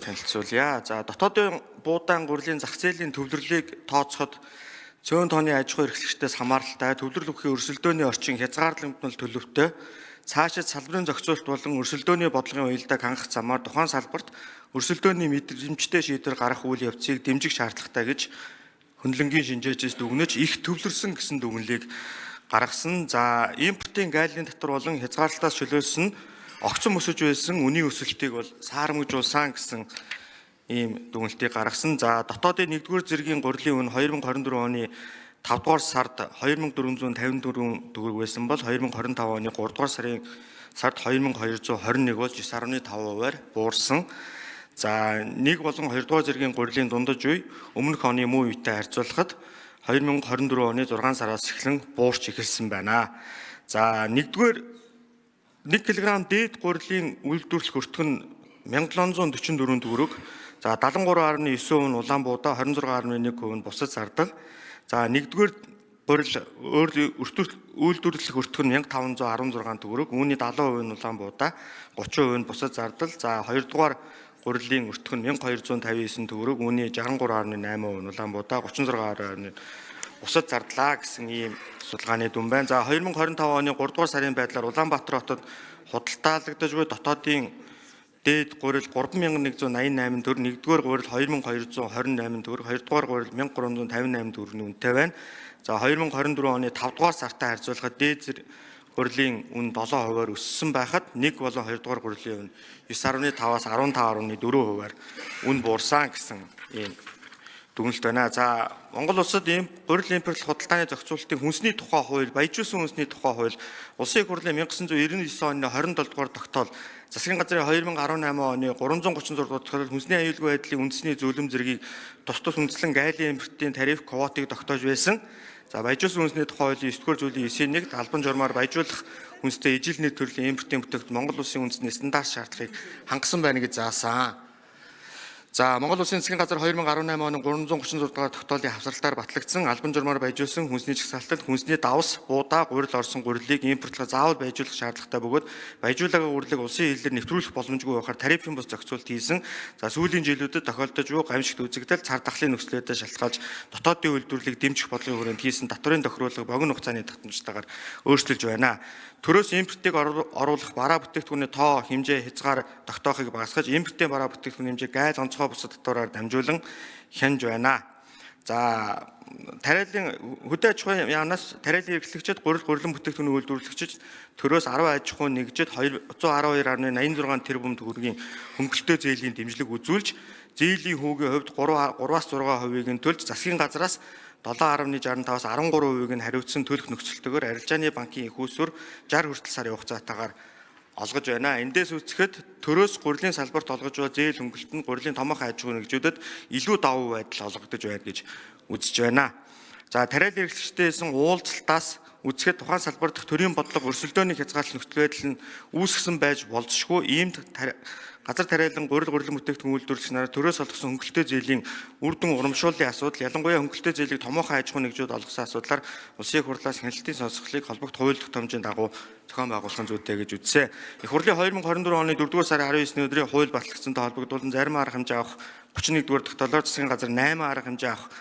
Танилцуулъя. За, дотоодын буудаан гурилын зах зээлийн төвлөрлийг тооцоход цөөн тооны аж ахуй эрхлэгчдээс хамааралтай төвлөрөл бүхий өрсөлдөөний орчин хязгаарлагдмал төлөвтэй цаашид салбарын зохицуулалт болон өрсөлдөөний бодлогын уялдааг хангах замаар тухайн салбарт өрсөлдөөний мэдрэмжтэй шийдвэр гаргах үйл явцыг дэмжих шаардлагатай гэж хөндлөнгийн шинжээчээс дүгнэж их төвлөрсөн гэсэн дүгнэлийг гаргасан. За, импортын гайлын татвар болон хязгаарлалтаас чөлөөлсөн огцон өсөж байсан үнийн өсөлтийг бол саарамжуулсан гэсэн ийм дүгнэлтийг гаргасан. За, дотоодын нэгдүгээр зэргийн гурилын үн 2024 оны 5 дугаар сард 2454 төгрөг байсан бол 2025 оны 3 дугаар сарын сард 2221 болж 9.5%-аар буурсан. За, нэг болон 2 дугаар зэргийн гурилын дундаж үе өмнөх оны муу үетэй харьцуулахад 2024 оны 6 сараас эхлэн буурч эхэлсэн байна. За, нэгдүгээр 1 кг дээд гурилын үйлдвэрлэх өртөг нь 1744 төгрөг. За, 73.9% нь улаан буудаа, 26.1% нь бусад зардал. За, нэгдүгээр гурил өөр үйлдвэрлэх өртөг нь 1516 төгрөг. Үүний 70% нь улаан буудаа, 30% нь бусад зардал. За, хоёрдугаар гурилын өртөг нь 1259 төгрөг. Үүний 63.8% нь улаан буудаа, 36.1 бусад зардлаа гэсэн ийм судалгааны дүн байна. За, 2025 оны 3 дугаар сарын байдлаар Улаанбаатар хотод худалдаалагдаж буй дотоодын дээд гурил 3188 төгрөг, нэгдүгээр гурил 2228 төгрөг, хоёрдугаар гурил 1358 төгрөгийн үнэтэй байна. За, 2024 оны 5 дугаар сартай харьцуулахад дээд гурилын үн 7%-аар өссөн байхад нэг болон хоёрдугаар гурилын үн 9.5-аас 15.4%-аар үн буурсан гэсэн ийм дүгнэлт байна. За, Монгол улсад ийм гурил импортлох худалдааны зохицуулалтын хүнсний тухай хууль, баяжуулсан хүнсний тухай хууль, Улсын их хурлын 1999 оны 27 дугаар тогтоол, засгийн газрын 2018 оны 336 дугаар тогтоол хүнсний аюулгүй байдлын үндэсний зөвлөм зэргийг тус тус үндэслэн гайлын импортын тариф квотыг тогтоож байсан. За, баяжуулсан хүнсний тухай хуулийн 9 дугаар зүйлийн 9-ийн 1-т албан журмаар баяжуулах хүнстэй ижил нийт төрлийн импортын бүтээгдэхүүн Монгол улсын үндэсний стандарт шаардлагыг хангасан байна гэж заасан. За, Монгол Улсын засгийн газар 2018 оны 336 дугаар тогтоолын хавсралтаар батлагдсан албан журмаар баяжуулсан хүнсний жагсаалтад хүнсний давс, буудаа, гурил орсон гурилыг импортлоход заавал баяжуулах шаардлагатай бөгөөд баяжуулаагүй гурилыг улсын хил дээр нэвтрүүлэх боломжгүй байхаар тарифын бус зохицуулалт хийсэн. За, сүүлийн жилүүдэд тохиолдож буй гамшигт үзэгдэл цар тахлын нөхцлөөдөө шалтгаалж дотоодын үйлдвэрлэлийг дэмжих бодлогын хүрээнд хийсэн татварын тохируулга богино хугацааны татамжтайгаар өөрчилж байна. Төрөөс импортыг оруулах бараа бүтээгдэхүүний тоо хэмжээ хязгаар тогтоохыг багасгаж, импортын бараа бүтээгдэхүүний хэмжээ гайл онцгой бусад татвараар дамжуулан хянж байна. За, тариалан хөдөө аж ахуйн яамнаас тариалан эрхлэгчид, гурил гурилан бүтээгдэхүүний үйлдвэрлэгчид төрөөс 10 аж ахуй нэгжид 212.86 тэрбум төгрөгийн хөнгөлөлтөө зээлийн дэмжлэг үзүүлж, зээлийн хүүгийн хувьд 3 3-аас 6%-ийг нь төлж, засгийн газраас 7.65-аас 13%-ийг нь хариуцсан төлөх нөхцөлтэйгээр арилжааны банкын их усүр 60 хүртэл сарын хугацаатаагаар олгож байна. Эндээс үзэхэд төрөөс гурилын салбарт олгож буй зээл хөнгөлөлт нь гурилын томоохон аж ахуйн нэгжүүдэд илүү давуу байдал олгогдож байна гэж үзэж байна. За, тариалан эрхлэгчдээс уулзалтаас үзэхэд тухайн салбар дахь төрийн бодлого өрсөлдөөний хязгаарлалт нөхцөл байдал нь үүсгэсэн байж болзошгүй. Иймд газар тариалан гурил гурилан бүтээгдэхүүн үйлдвэрлэгч нараа төрөөс олгосон хөнгөлөлттэй зээлийн үр дүн урамшууллын асуудал, ялангуяа хөнгөлөлттэй зээлийг томоохон аж ахуйн нэгжүүд олгосон асуудлаар Улсын их хурлаас хяналтын сонсголыг холбогд хууль тогтоомжийн дагуу зохион байгуулах нь зүйтэй гэж үзсэн. Их хурлын 2024 оны 4-р сарын 19-ний өдрийн хууль батлагдсантай холбогдуулан зарим арга хэмжээ авах 31-р тогтоолоор засгийн газар 8 арга хэмжээ авах